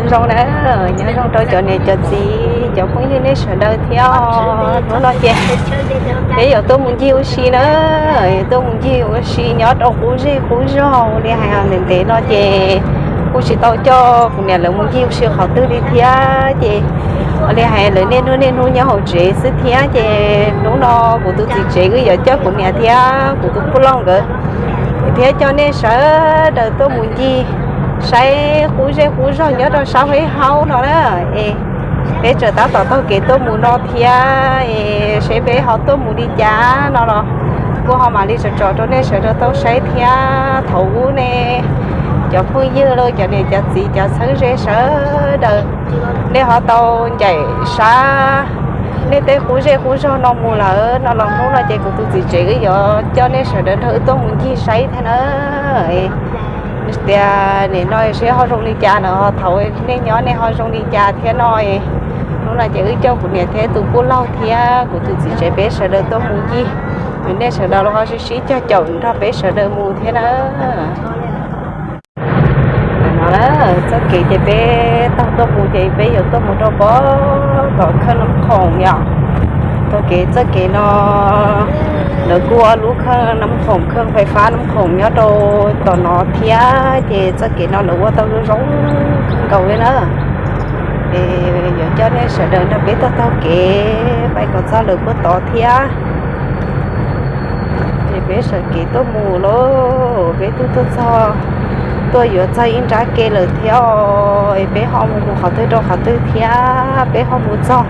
Zoo na, nyob zoo rau cov niam cov txiv cov phooj ywg nej sawv daws thiab. Hnub no ces peb yuav tuaj mus ncig ua si na, yuav tuaj mus ncig ua si nyob rau qub zej qub zog li hais ntev ntev no ces kuj tsis tau coj kuv niam lawv mus ncig ua si qhov twg li thiab ces ua li hais lawv niaj hnub niaj hnub nyob hauv tsev xwb thiab ces hnub no kuv tus txiv tsev wb yuav coj kuv niam thiab kuv tus pub lauj nkawd thiab coj nej sawv daws tuaj mus ncig saib qub zej qub zog nyob rau sab Huaib Haub no na. Es peb tseem tab tom taug kev tuaj mus no thiab es seb peb ho tuaj mus li cas no los kuj ho mam li tsom tsom rau nej sawv daws tau saib thiab. Thaum ub ne cov phooj ywg los cov niam cov txiv cov txheeb ze sawv daws nej ho tau ncaim saib nej tej qub zej qub zog no mus lawm no los hnub no ces kuv tus txiv tsev wb yuav coj nej sawv daws nrog wb tuaj mus ncig saib thiab na. Tias nim no seb ho zoo li cas na, ho thaum nej nyob nej ho zoo li cas thiab no. Hnub no ces wb coj kuv niam thiab tus pub lauj thiab kuv tus txiv tsev peb sawv daws tuaj mus ncig, nej sawv daws los ho sib sib cog caum nrog peb sawv daws mus thiab na. No txoj kev ces peb taug tuaj mus ces peb yuav tuaj mus rau pem tom khawj Nab Khoom yom. Txoj kev, txoj kev no lawv kuj ua lub khawj Nab Khoom, khawj fais fab Nab Khoom nyob rau tom no thiab ces txoj kev no lawv ua tau zoo zoo nkaus li na. Es yuav coj nej sawv daws nrog peb taug taug kev pais kom txog lawv puag tod thiab. Ces peb sawv kev tuaj mus lauj, peb twb tuaj txog, tuaj yuav txog ib nrab ke lawm thiab os. Es peb ho mus mus qhov twg rau qhov twg thiab, peb ho mus txog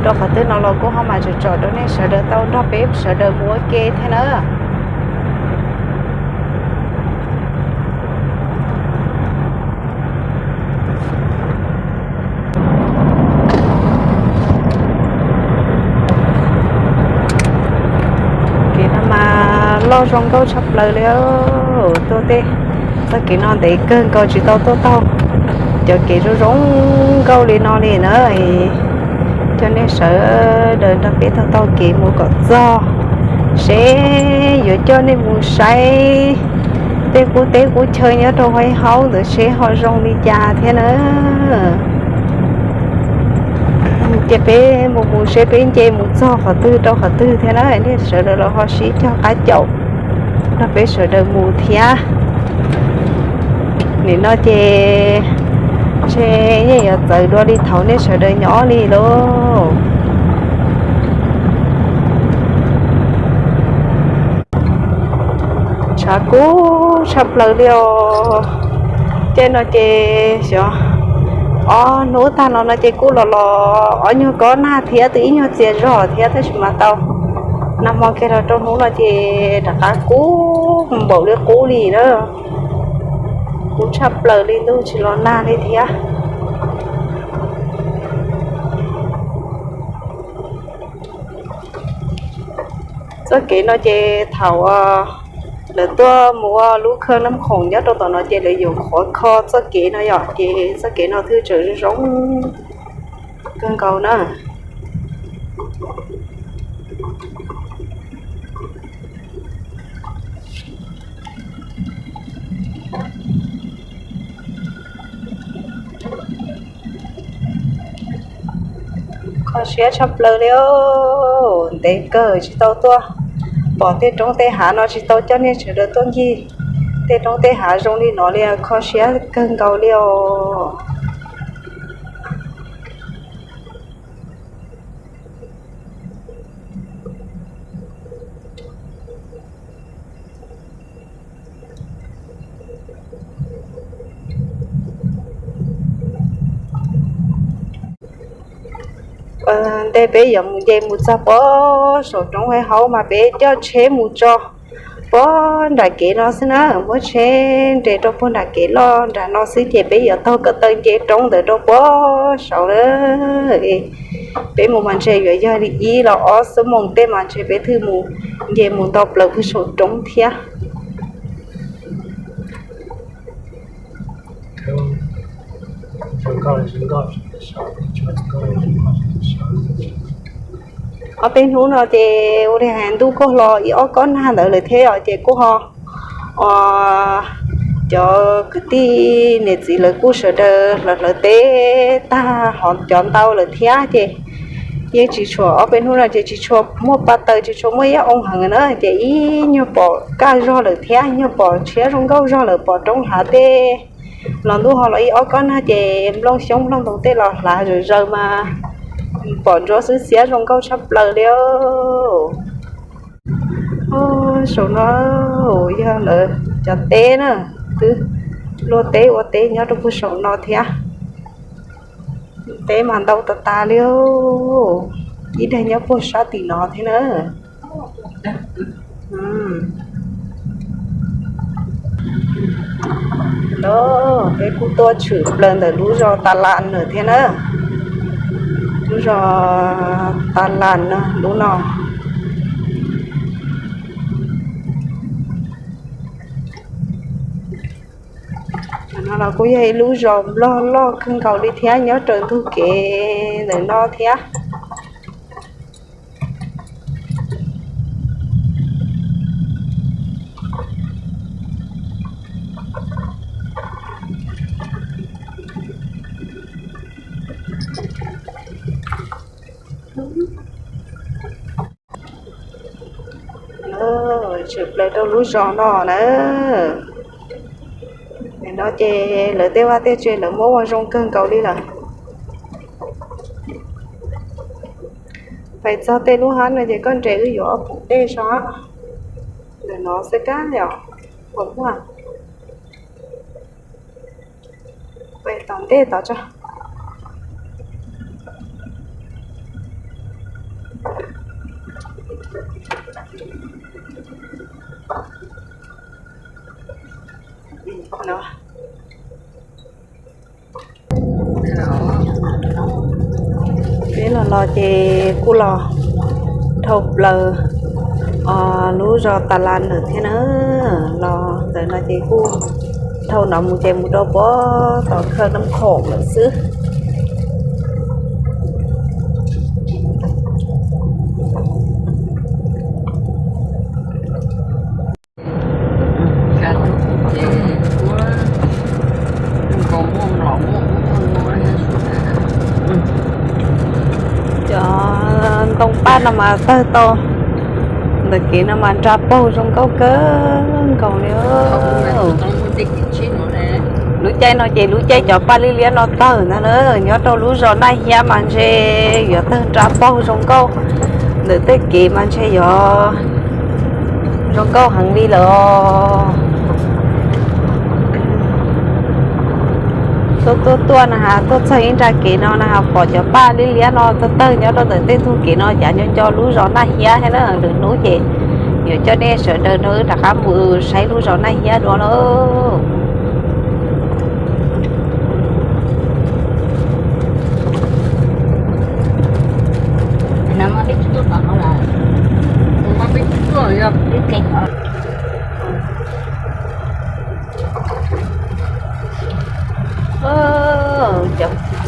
rau qhov twg no los kuj ho mam tsom tsom rau nej sawv daws tau nrog peb sawv daws mus ua ke thiab na. Kev no mas loj zoo nkauj tshaj plaws li. Tuaj tej txoj kev no ntev kawg nkaus tsis tau tuaj taug cov kev zoo zoo nkauj li no li na. Coj nej sawv daws nrog peb taug taug kev mus kom txog seb yuav coj nej mus saib tej qub teb qub chaw nyob rau Huaib Haub ntawd seb ho zoo li cas thiab na. Ces peb mus mus seb peb nce mus txog qhov twg rau qhov twg thiab na, nej sawv daws los ho sib cog qab caum nrog peb sawv daws mus thiab. Nim no ces ntshe yeej yuav txawv dua li thaum nej sawv daws nyob li lauj. Tshav kub tshaj plaws li os. Tej no ces xyov ob hnub tag no no ces kuj los los ob nyuag kob nag thiab twb ib nyuag txias zog thiab tab sis mas tau nag hmo kiag los rau hnub no ces rov qab kub npaum li qub li na. Kub tshaj plaws li, ntuj tsis los nag li thiab. Txoj kev no ces thaum lawv tuaj mus ua lub khawj Nab Khoom nyob rau tom no ces lawv yuav qhuav kho txoj kev no yom, ces txoj kev no twb tseem zoo kawg nkaus na. Kho siab tshaj plaws li, ntev kawg tsis tau tuaj pom tej roob tej hav no, tsis tau coj nej sawv daws tuaj ncig tej roob tej hav zoo li no li, kho siab kawg nkaus li os. Ntej peb yuav mus nce mus txog pem saum roob Huaib Haub mas peb coj tsheb mus tso pem nram kev no xwb na, muab tsheb nres rau pem nram kev loj nram no xwb ces peb yuav taug ko taw nce roob ntawd rau pem saud lawm. Peb mus mas ntshe yuav yog li ib los ob xuab moos tej mas ntshe peb thiaj mus nce mus nto plaws pem saum roob thiab. Ob peb hnub no ces ua li hais ntuj kuj hlo ib ob kob nag ntawd lawm thiab os, ces kuj ho Cov kwv tij niam txiv lawv kuj sawv daws hlawv hlawv teb tag hov cov ntau lawm thiab ces yeej tsis tshuav, ob peb hnub no ces tsis tshua muaj pa taws, tsis tshua muaj ib oo heev na, ces ib nyuag pom kaj zog lawm thiab, nyuag pom tshiab zoo nkauj zog lawm, pom roob hlav tej los ntuj ho los ib ob kob nag ces nplooj xyoob nplooj ntoo tej los hlav zom zaws mas pom ntsuab xwb xiab zoo nkauj tshaj plaws li. Saum no yog lawv cov teb na, twb luaj teb ua teb nyob rau puag saum no thiab. Teb mas ntau tas tas li, ib daim nyob puag sab tim no thiab na. Peb kuj tuaj tshwm plaws ntawm lub zos Tas Las lawm thiab na. Lub zos Tas Las no, lub no. No los kuj yog ib lub zos Nplog loj kawg nkaus li thiab, nyob raws ntug kev ntawm no thiab. Tshwm plaws rau lub zos no na. No ces lawv tej vaj tej tsev lawv muab ua zoo kawg nkaus li lawm. Pais txog tej lub hab no ces koj nres wb yuav ob pum dej so. Ntawm no xwb kab li os, puas muaj? Pais tom ntej tod tso. Peb los los ces kuj los dhau plaws lub zos Tas Las lawm thiab na. Los ntawm no ces kuj dhau no mus ces mus rau puag tom khawv Nab Khoom lawm xwb. Cov ntoo paj no mas tawg tau, ntawm kev no mas nra paug zoo nkauj kawg nkaus li. Lub caij no ces lub caij cov paj liab liab no tawg ntag na. Nyob rau lub zos Naj Hiab mas ntshe yuav tawg nra paug zoo nkauj, ntawm tej kev mas ntshe yuav zoo nkauj heev li lawm os. Tuaj tuaj tuaj na has, tuaj txog ib nra kev no na has, pom cov paj liab liab no tawg tawg nyob rau ntawm tej ntug kev no, cav nco nco lub zos Naj Hiab thiab na. Lwm hnub ces yuav coj nej sawv daws nrog wb rov qab mus saib lub zos Naj Hiab dua lauj.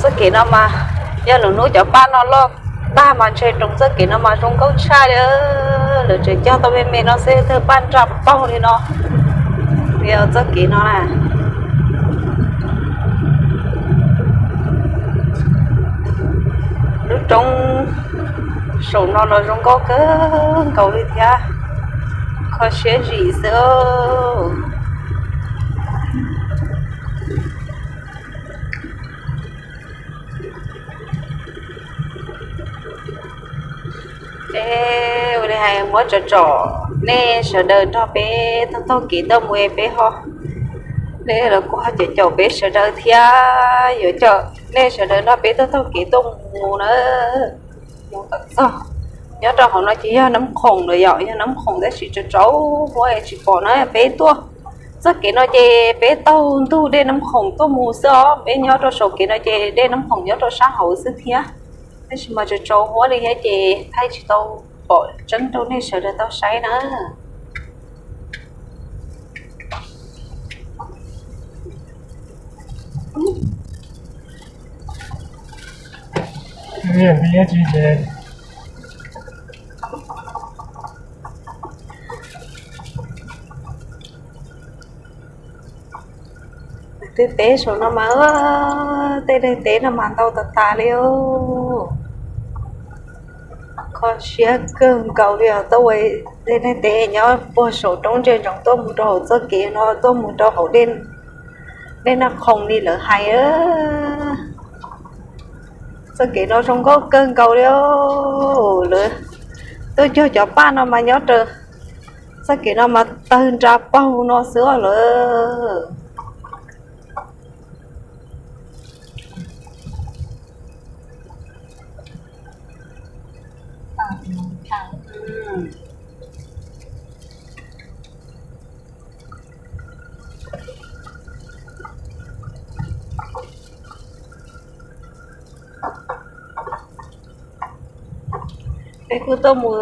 Txoj kev no mas yog lwm hnub cov paj no loj tag mas ntshe roos txoj kev no mas zoo nkauj tshaj li. Lawv tseem cog tau me me no xwb tawg paj nra paug li no. Li txoj kev no na, lub roob saum no los zoo nkauj kawg nkaus li thiab, kho siab zim xwb. Es ua li hais muab tsom tsom nej sawv daws nrog peb taug taug kev tuaj mus es peb ho, nej los kuj ho caum caum peb sawv daws thiab, yuav coj nej sawv daws nrog peb taug taug kev tuaj mus na. Mus kom txog, nyob rau hauv no ces yog Nab Khoom lawm yom, yog Nab Khoom tab sis tsaus tsaus huab es tsis pom na. Peb tuaj txoj kev no ces peb taug ntug dej Nab Khoom tuaj mus xwb os, peb nyob rau saum kev no ces dej Nab Khoom nyob rau sab hauv xwb thiab. Tab sis mas tsaus tsaus huab li thiab ces thaij tsis tau pom tseeb rau nej sawv daws tau saib na. Tej teb saum no mas, tej neeg teb no mas ntau tas tas li os. Kho siab kawg nkaus li os, tuaj ua tej neeg teb nyob puag saum roob ntsia ntsoov tuaj mus rau hauv txoj kev no, tuaj mus rau hauv dej Naj Khoom li lawv hais. Txoj kev no zoo nkauj kawg nkaus li os. Lawv tuaj cog cov paj no mas nyob raws txoj kev no mas tawg nra paug no xwb os lawm. Peb kuj tuaj mus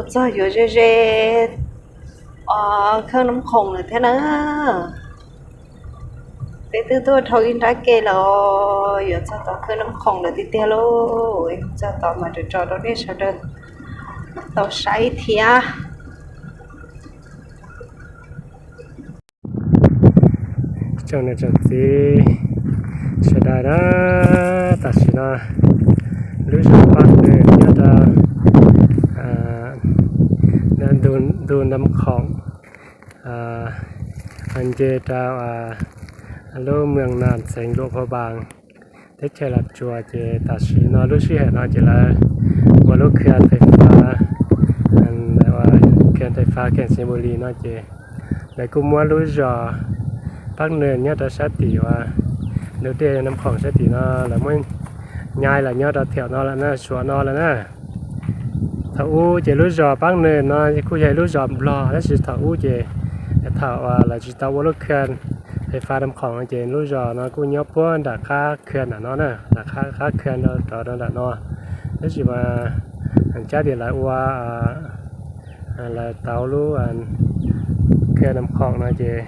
txog yuav ze ze Khawb Nab Khoom lawm thiab na. Peb twb tuaj dhau ib nrab ke los yuav txog tom Khawb Nab Khoom lawm tiag tiag lauj. Txog tod mas tso tso rau nej sawv daws tau saib thiab. Tsoom niam tsoom txiv sawv daws na, tam sim no lub zos Paj Nws nyob rau ntug Nab Khoom, nce rau lub Mws Nas, xeev Luam Phaj Npas, teb chaws Los Tsuas. Ces tam sim no lub sij hawm no ces lawv ua lub khw fais fab, khw fais fab Kheem Xeem Npum Lis no ces lawv kuj muab lub zos Paj Nws nyob rau sab tim uas ntug dej Nab Khoom sab tim no lawv muab nyai los nyob rau thaum no lawm na, suav no lawm na. Thaum ub ces lub zos Paj Nws no kuj yog lub zos Nplog tab sis thaum ub ces thaum lawv tsis tau ua lub khw fais fab Nab Khoom no ces lub zos no kuj nyob puag nram qab khw nram no na, nram qab khw rov rau nram no. Tab sis mas cab tias lawv ua, lawv tau lub khw Nab Khoom no ces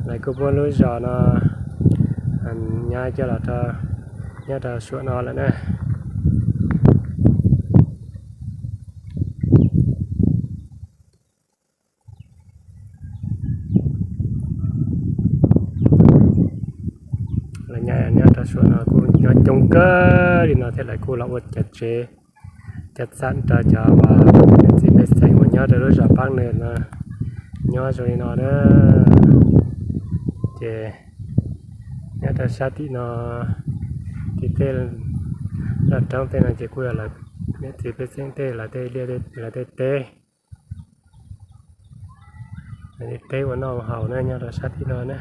lawv kuj muab lub zos no nyai coj los rau nyob rau suav no lawm na. Lawv nyai nyob rau suav no kuj nyob coob kawg li no thiab lawv kuj los ua cov tsev, cov txam rau cov uas niam txiv pej xeem uas nyob rau lub zos Paj Nws no nyob zoo li no na. Ces nyob rau sab tim no, tim tej loj roob tej no ces kuj yog lawv niam txiv pej xeem tej, lawv tej liaj, lawv tej teb, lawv tej teb ua noj ua haus na nyob rau sab tim no na.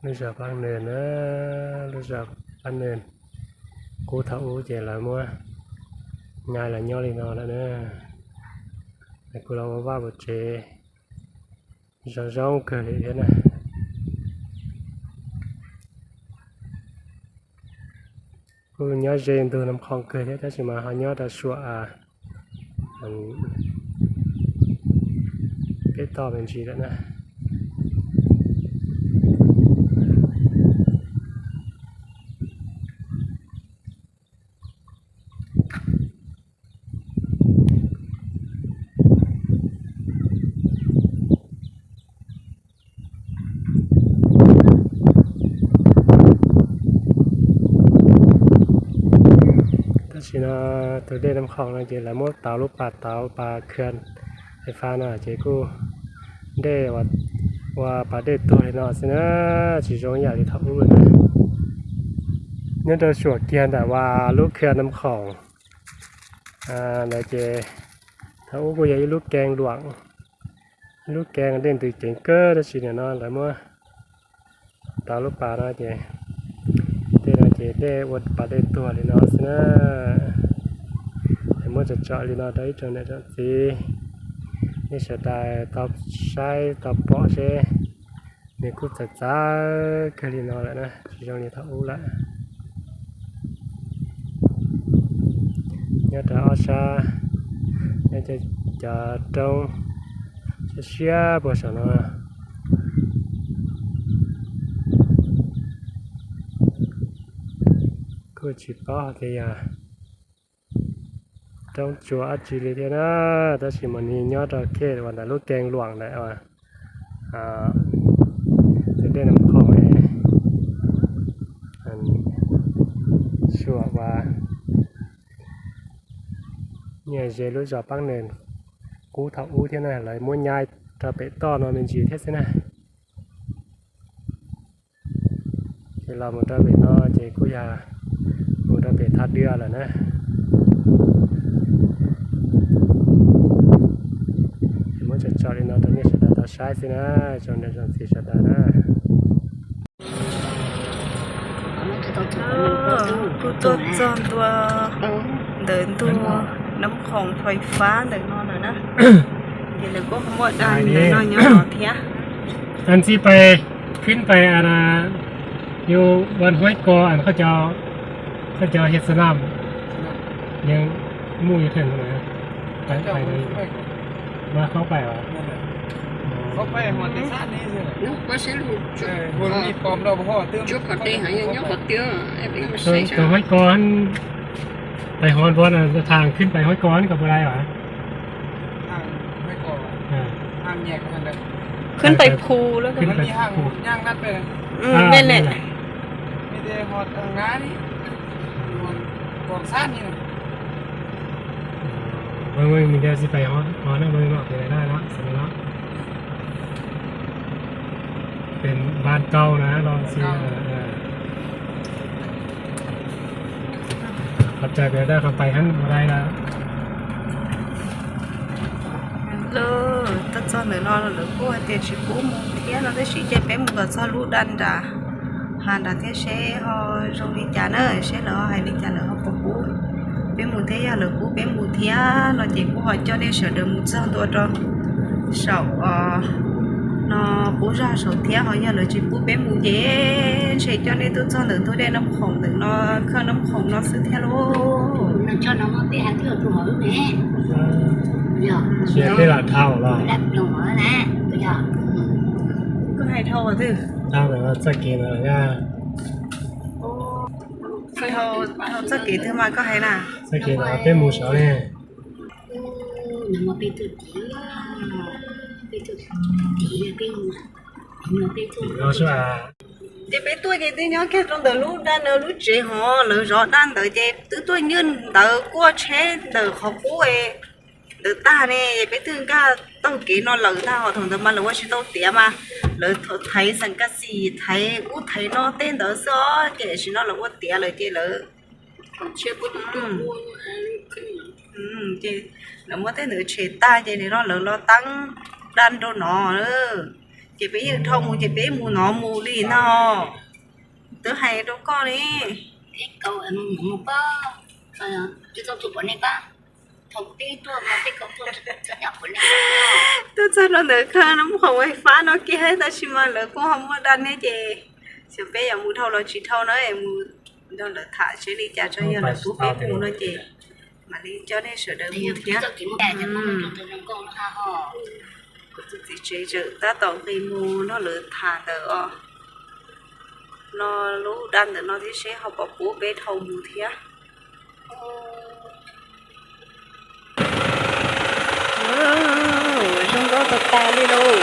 Lub zos Paj Nws na, lub zos Paj Nws, kuj thaum ub ces lawv muab nyai los nyob li no lawm na. Lawv kuj los ua vaj ua tsev zoo zoo kawg li thiab na. Kuj nyob ze ntug Nab Khoom kawg thiab tab sis mas ho nyob rau suam peb toj me ntsis lawm na. Tam sim no tus dej Nab Khoom no ces lawv muab tauv lub pas, tauv pas khw fais fab no ces kuj dej ua pas dej tuag li no xwb na, tsis zoo yam li thaum ub lawm na. Nyob rau suam kiag ntawm uas lub khw Nab Khoom ntawd ces thaum ub kuj yog ib lub keeb luam, ib lub keeb dej ntws ceev kawg tab sis nim no lawv muab tauv lub pas no ces tej no ces dej ua pas dej tuag li no xwb na. Muab tsom tsom li no rau ib tsoom niam tsoom txiv, nej sawv daws tau saib tau pom seb nws kuj txawv txawv kawg li no lawm na, tsis zoo li thaum ub lawm. Nyob rau ob sab, nyob cov roob siab siab puag saum no kuj tsis paub hais tias yog Coob tsuas dab tsi li thiab na, tab sis mas nws nyob rau khej uas ntawm lub keeb luam ntawm uas tej dej Nab Khoom suam uas nyiaj ze lub zos Paab Nees Kub thaum ub thiab na, lawv muab nyaib rau pem toj no me ntsis thiab xwb na. Ces los mus rau pem no ces kuj yog mus rau pem thaj dua lawm na. Muab tsom tsom li no rau nej sawv daws tau saib xwb na, zoo na zoo txiv sawv daws na. Kuj tuaj txog ntua ntawm ntuj Nab Khoom fais fab ntawm no lawm na. Ces lawv kuj muaj dab ntawm no nyob no thiab. Anh sẽ phảiขึ้นไป anh à,อยู่บนห้วยกอ anh, có cho, có cho Hiệp Nam nhưng mua như thế này. Phải, phải đi. Mà khó phải hả? Khó phải mà cái sát này rồi. Nó có sát luôn. Ờ, hồn mi pom đâu mà họ tương. Trước họ đi hả, nhưng nhóc họ tiêu, em đi mà. Từ, thấy từ sao? Hối con, phải hòn vốn là thằngขึ้นไปห้วยกอ có bữa nay hả? Thằng hối con. À. Thằng nhẹ của thằng đấy.ขึ้นไปภูแล้ว ขึ้นไปภู มันมีห้างย่างนัดไปเลย อืม อ่า นั่นแหละ นั่นแหละ มีแต่หอดทางน้านี่ หอดกองซ่านนี่นะ เบิ่งเบิ่ง มีเดียวสิไปฮอด ฮอดนั่นเบิ่งเนาะ เป็นไปได้เนาะ สมัยเนาะ เป็นบ้านเก่านะ ลองสิ บ้านเก่า เออ เออ ขอบใจ ไปได้ เข้าไปหั้นบ่ได้ละ Lawv tuaj txog ntawm no lawv kuj hais tias tsis pub mus thiab no tab sis ces peb mus kom txog lub dab nrad, ha nrad thiab seb ho zoo li cas na, seb lawv ho hais li cas lawv ho puas pub peb mus thiab, yog lawv pub peb mus thiab no ces kuj ho coj nej sawv daws mus txog ntua rau saum no qub zog saud thiab, ho yog lawv tsis pub peb mus ces ntshe coj nej tuaj txog ntawm ntug dej Nab Khoom ntawm no, khaj Nab Khoom no xwb thiab lauj. Koj hais dhau qhov twg? Txoj kev no, txoj kev twg mas koj hais na? Txoj kev no peb mus saud ne. Ces peb tuaj ces twb nyob kiag rau ntawm lub dab ntawd lub tsev hov, lawv zov dab ntawd ces twb tuaj nywj ntawd kuaj tsheb ntawm qhov qub ntawd tag ne, peb twb nkag taug kev no lawm tag, ho thaum ntawd mas lawv ua tsis tau tiav mas lawv thaiv xeem kaj xis thaiv ub thaiv no tej ntawd xwb os, ces tam sim no lawv ua tiav lawm ces lawv ces lawv muab tej ntawd tshem tag ces nim no lawv los teeb dab nraum no, ces peb yeej dhau mus ces peb mus no mus li no. Twb hais rau koj li. Tuaj txog rau ntawm khaj Nab Khoom fais fab no kiag tab sis mas lawv kuj ho muaj dab ne ces xyov peb yuav mus dhau los tsis dhau na, mus nrog lawv tham seb li cas tso, yog lawv pub peb mus no ces mam li coj nej sawv daws mus thiab. Kuv tus txiv tsev tseem tab tom nqis mus nrog lawv tham ntawm os, no lub dab ntawm no thiab seb ho puas pub peb dhau mus thiab. Zoo nkauj tag tag li lauj.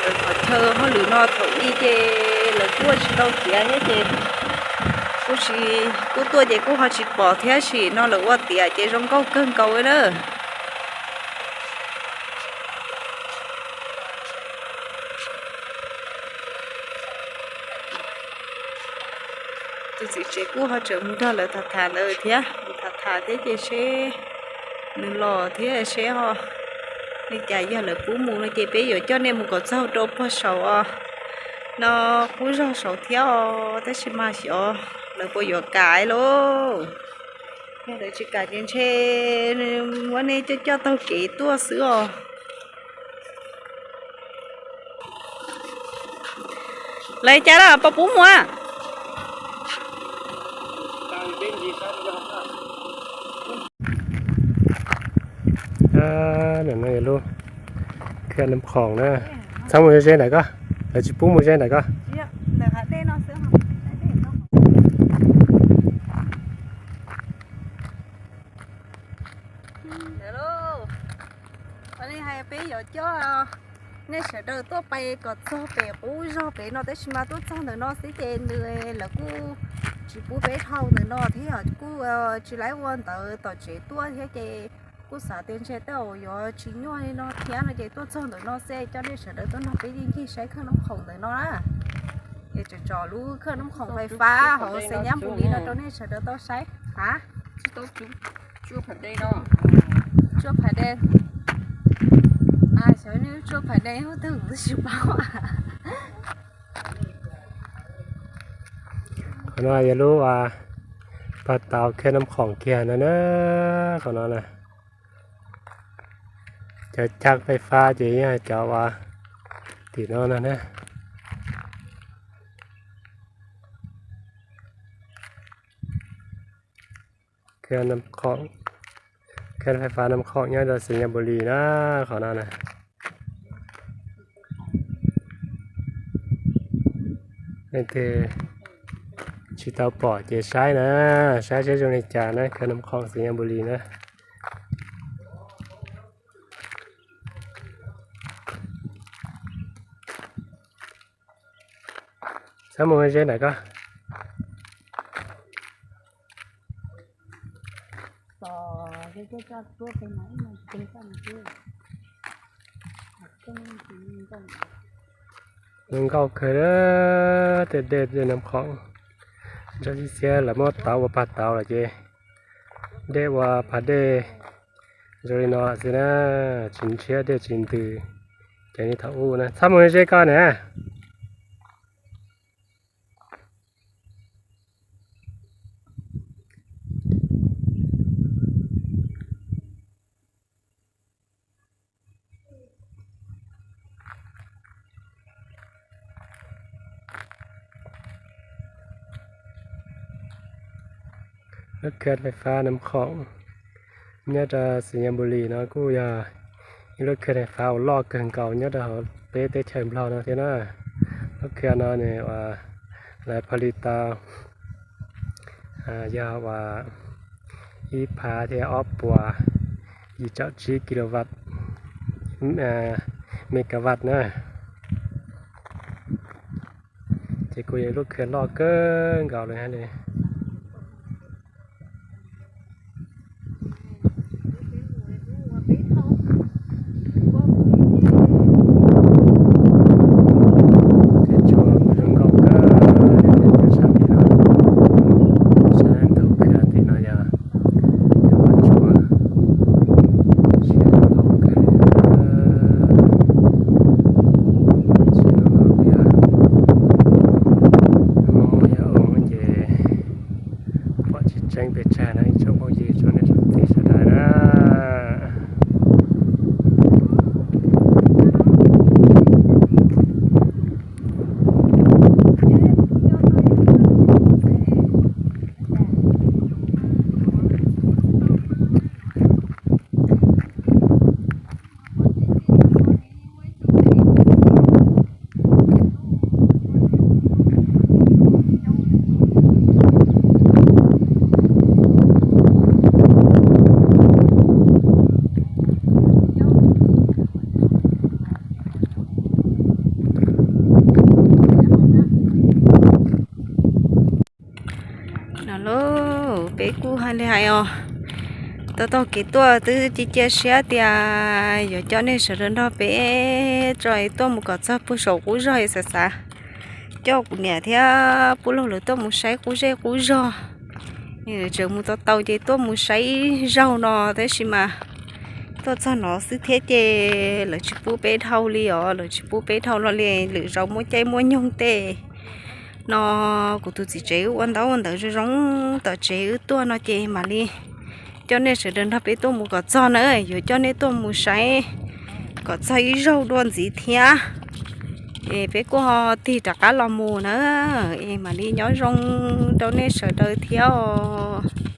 Lawv qhov chaw hauj lwm no thaum ub ces lawv kuaj tsis tau tiav thiab ces kuj tsis, kuj tuaj ces kuj ho tsis pom thiab, sim no lawv ua tiav ces zoo nkauj kawg nkaus li na. Tus txiv tsev kuj ho tseem mus nrog lawv tham tham ntawd thiab, mus tham tham thiab ces seb nws los thiab seb ho li cas, yog lawv pub mus no ces peb yuav coj nej mus kom txog rau puag saud os, no qub zog saud thiab os, tab sis mas xyov lawv puas yuav kam lauj. Yog lawv tsis kam ces ntshe muab nej coj coj taug kev tuaj xwb os. Lawv cas lawm puas pub mus? Lub khaj Nab Khoom na, txhob mus ze ntawm ko, lawv tsis pub mus ze ntawm ko. Ntawm hav dej no xwb. Coj nej sawv daws tuaj pais kom txog pem qub zog pem no, tab sis mas tuaj txog ntawm no xwb ces nws, lawv kuj tsis pub peb dhau ntawm no thiab, kuj tsis laib ua ntawv tom tsev tuaj thiab ces kuj xav tias ntshe tej zaum yuav tsis nyuaj li no thiab no ces tuaj txog ntawm no xwb, coj nej sawv daws tuaj nrog peb ncig saib khawj nab khoom ntawm no na. Es tsom tsom lub khawj nab khoom fais fab hauv Xais Nyab Npus Lis no rau nej sawv daws tau saib. Hab, tsuas phav de, xyov nej tsuas phav de ub twg kuv twb tsis paub. Qhov no yog lub pag tau khawj nab khoom kiag no na. Qhov no na, cov chaaj fais fab ces yog cov uas tim no no na. Khawj fais fab nab khoom nyob rau Xais Nyab Npus Lis na, qhov no na. Leej twg tsis tau pom ces saib na, saib seb zoo li cas na, khawj nab khoom Xais Nyab Npus Lis na. Txhob mus ze ntawm ko. Zoo nkauj kawg tej dej, dej nab khoom. Ntshe xiab lawv muab tauv ua pag tauv lawm ces dej ua pag dej zoo li no xwb na, tsis ntshiab dej tsis ntws. Ces li thaum ub na, txhob mus ze ko na. Lub khawj fais fab nab khoom nyob rau Xais Nyab Npus Lis no kuj yog ib lub khawj fais fab uas loj kawg nkaus nyob rau hauv peb teb chaws Nplog no thiab na. Lub khawj no nws lawv pha li tau yog uas ib phav thiab ob puas yim caum tsib kilowatt, megawatt na. Ces kuj yog ib lub khawj loj kawg nkaus li hab li. Kev tshua kuj zoo nkauj kawg li, sab tim no, sab ntug khawj tim no yog cov pas tsuas, siab zoo nkauj kawg li. Tsis no no yog muaj muaj yog oo ces pom tsis tseeb pes tsawg na ib tsoom phooj ywg tsoom niam tsoom txiv sawv daws na. No lauj, peb kuj hais li hais os, tau taug kev tuaj twb cia cia siab tias yuav coj nej sawv daws nrog peb tso tuaj mus kom txog puag saum qub zog, xav xav coj kuv niam thiab Pub Laug lawv tuaj mus saib qub zej qub zog. Tseem mus tau tau ces tuaj mus saib ib zaug no tab sis mas tuaj txog no xwb thiab ces lawv tsis pub peb dhau li os, lawv tsis pub peb dhau no li, lwm zaus muaj caij muaj nyoog tej no kuv tus txiv tsev wb ua ntaub ua ntawv zoo zoo tom tsev wb tuaj no ces mam li coj nej sawv daws nrog peb tuaj mus kom txog na, yuav coj nej tuaj mus saib kom txog ib zaug dua ntxiv thiab. Es peb kuj ho tig rov qab los mus na, es mam li nyob zoo rau nej sawv daws thiab os.